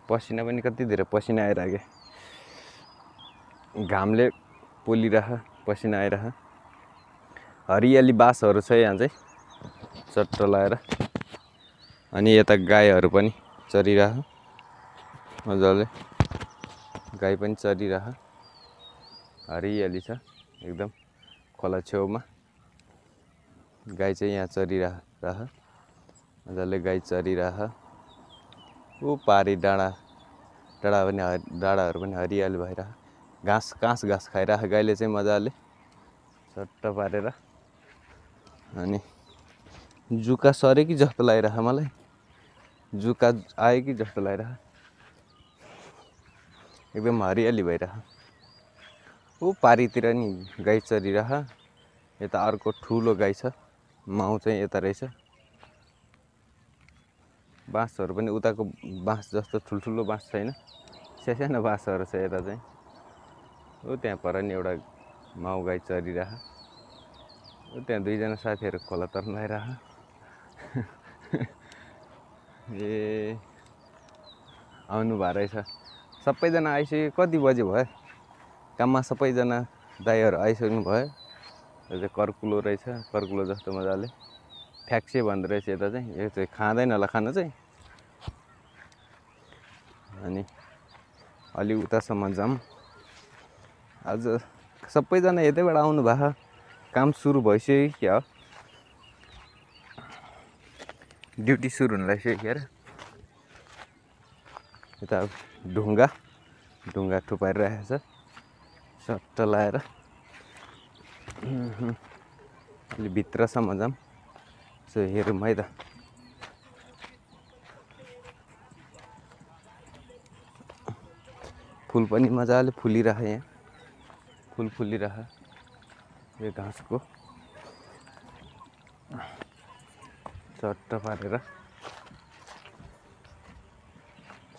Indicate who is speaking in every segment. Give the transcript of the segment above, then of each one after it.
Speaker 1: पसिना पनि कति धेरै पसिना आइराख्यो घामले पोलिरह पसिना आइरह हरियाली बाँसहरू छ यहाँ चाहिँ चट्ट लाएर अनि यता गाईहरू पनि चरिरह मजाले गाई पनि चरिरह हरियाली छ एकदम खोला छेउमा गाई चाहिँ यहाँ चरिरह मजाले गाई चरिरह ऊ पारी डाँडाहरू पनि हरियाली भइरह घाँस खाइरह गाईले चाहिँ मजाले चट्ट पारेर अनि जुका सरे कि जस्तो लागिरह मलाई जुका आयो कि जस्तो लागिरह एकदम हरियाली भइरह ऊ पारीतिर नि गाई चरिरह यता अर्को ठुलो गाई छ माउ चाहिँ यता रहेछ बाँसहरू पनि उताको बाँस जस्तो ठुल्ठुलो बाँस छैन सानो बाँसहरू छ यता चाहिँ ऊ त्यहाँ पर नि एउटा माउ गाई चरिरह ऊ त्यहाँ दुईजना साथीहरू खोला तर्न आइरह ए आउनु भए रहेछ सबैजना आइसक्यो कति बजे भयो काममा सबैजना दाइहरू आइसक्नु भयो यो चाहिँ कर्कुलो रहेछ कर्कुलो जस्तो मजाले फ्याक्से भन्दो रहेछ यता चाहिँ यो चाहिँ खाँदैन होला खाना चाहिँ अनि अलि उतासम्म जाऊँ आज सबैजना यतैबाट आउनु भएको काम सुरु भइसक्यो क्या हो ड्युटी सुरु हुन लागिसक्यो क्या यता ढुङ्गा थुपारिरहेको छ सट्ट लाएर अलि भित्रसम्म जाऊँ सो हेरौँ है त फुल पनि मजाले फुलिरह यहाँ फुल फुलिरह यो घाँसको चट्ट पारेर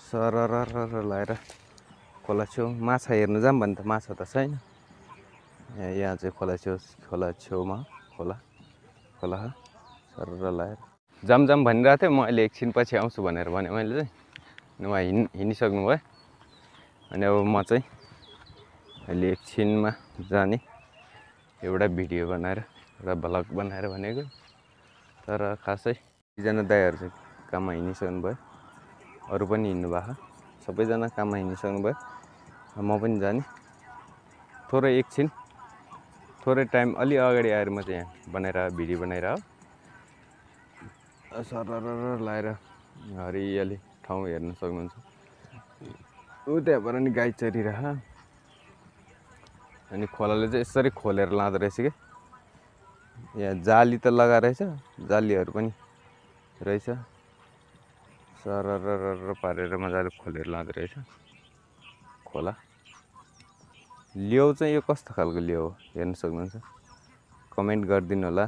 Speaker 1: सरर लाएर खोला छेउ माछा हेर्नु जाऊँ भने त माछा त छैन यहाँ चाहिँ खोला छेउमा खोला सरर लाएर जाम भनिरहेको थियो म अहिले एकछिन पछि आउँछु भनेर भने मैले चाहिँ उहाँ हिँडिसक्नु भयो अनि अब म चाहिँ अहिले एकछिनमा जाने एउटा भिडियो बनाएर एउटा भ्लग बनाएर भनेको तर खासै दुईजना दाइहरू चाहिँ काममा हिँडिसक्नु भयो अरू पनि हिँड्नु भएको सबैजना काममा हिँडिसक्नु भयो म पनि जाने थोरै टाइम अलि अगाडि आएर म चाहिँ यहाँ भिडियो बनाएर सरर लाएर हरियाली ठाउँ हेर्न सक्नुहुन्छ ऊ त्यहाँबाट नि गाई चरिरह अनि खोलाले चाहिँ यसरी खोलेर लाँदो रहेछ कि यहाँ जाली त लगा रहेछ जालीहरू पनि रहेछ सरर पारेर मजाले खोलेर लाँदो रहेछ खोला लेउ चाहिँ यो कस्तो खालको लेउ हो हेर्न सक्नुहुन्छ कमेन्ट गरिदिनु होला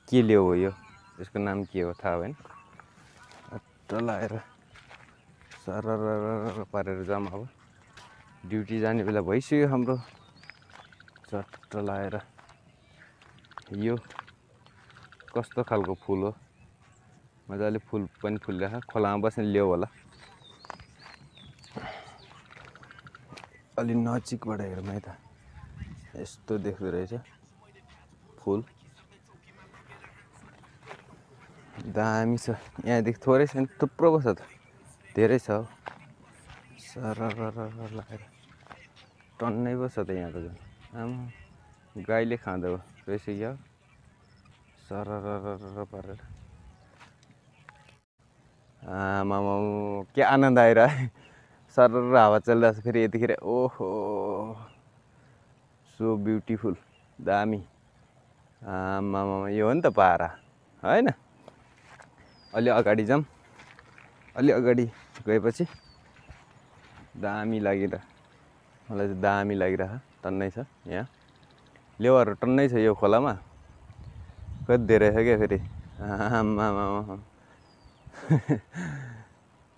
Speaker 1: के लेउ हो यो यसको नाम के हो थाहा भएन अट्ट लाएर सरर पारेर जाऊँ अब ड्युटी जाने बेला भइसक्यो हाम्रो चट्ट लाएर यो कस्तो खालको फुल हो मजाले फुल पनि फुलिरहेको खोलामा बस्ने लेउ होला अलि नजिकबाट हेरौँ है त यस्तो देख्दो रहेछ फुल दामी छ यहाँदेखि थोरै छैन थुप्रो पो छ त धेरै छ सरर लगाएर टन्नै पो छ त यहाँ त झन् आमा गाईले खाँदो रहेछ क्या सरर पारेर आमा के आनन्द आइरह्यो सरर हावा चलिरहेको छ फेरि यतिखेर ओहो सो ब्युटिफुल दामी आमा यो हो नि त पारा होइन अलि अगाडि जाऊँ अलि अगाडि गएपछि दामी लागिरह मलाई चाहिँ दामी लागिरह टन्नै छ यहाँ लेउहरू टन्नै छ यो खोलामा कति धेरै छ क्या फेरि आमा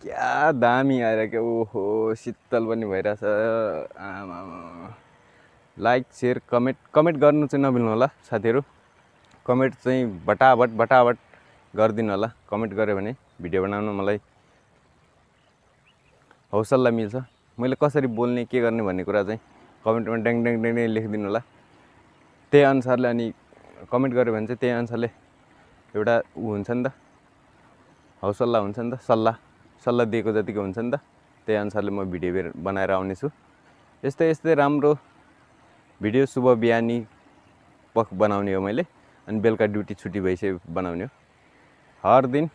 Speaker 1: क्या दामी आइरहेको ओहो शीतल पनि भइरहेछ आमा लाइक सेयर कमेन्ट गर्नु चाहिँ नभुल्नु होला साथीहरू कमेन्ट चाहिँ बटाबट गरिदिनु होला कमेन्ट गर्यो भने भिडियो बनाउन मलाई हौसला मिल्छ। मैले कसरी बोल्ने के गर्ने भन्ने कुरा चाहिँ कमेन्टमा ड्याङ ड्याङ ड्याङ ड्याङ लेखिदिनु होला। त्यही अनुसारले अनि कमेन्ट गऱ्यो भने चाहिँ त्यही अनुसारले एउटा हुन्छ नि त, हौसला हुन्छ नि त, सल्लाह दिएको जतिको हुन्छ नि त, त्यही अनुसारले म भिडियो बनाएर आउनेछु। यस्तै यस्तै राम्रो भिडियो शुभ बिहानी पख बनाउने हो मैले, अनि बेलुका ड्युटी छुट्टी भइसके बनाउने हो। हर दिन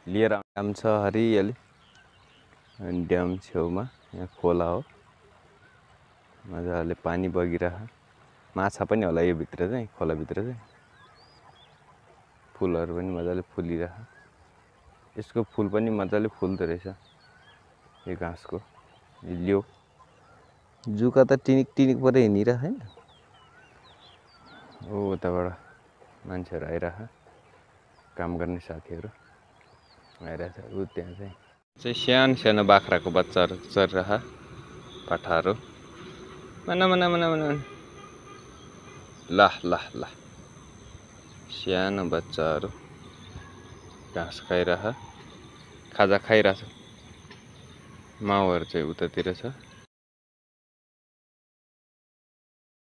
Speaker 1: लिएर काम छ हरियाली, अनि ड्याम छेउमा यहाँ खोला हो, मजाले पानी बगिरह, माछा पनि होला यो भित्र चाहिँ, खोलाभित्र चाहिँ। फुलहरू पनि मजाले फुलिरह, यसको फुल पनि मजाले फुल्दो रहेछ यो घाँसको। लियो जुका त टिनिक टिनिक परे हिँडिरह हैन। ओ उताबाट मान्छेहरू आइरह, काम गर्ने साथीहरू आइरहेछ। ऊ त्यहाँ चाहिँ सानो सानो बाख्राको बच्चाहरू चरिरह, पाठाहरू मना मना मना मना, ल ल ल, सानो बच्चाहरू घाँस खाइरह, खाजा खाइरहेछ। माउहरू चाहिँ उतातिर छ।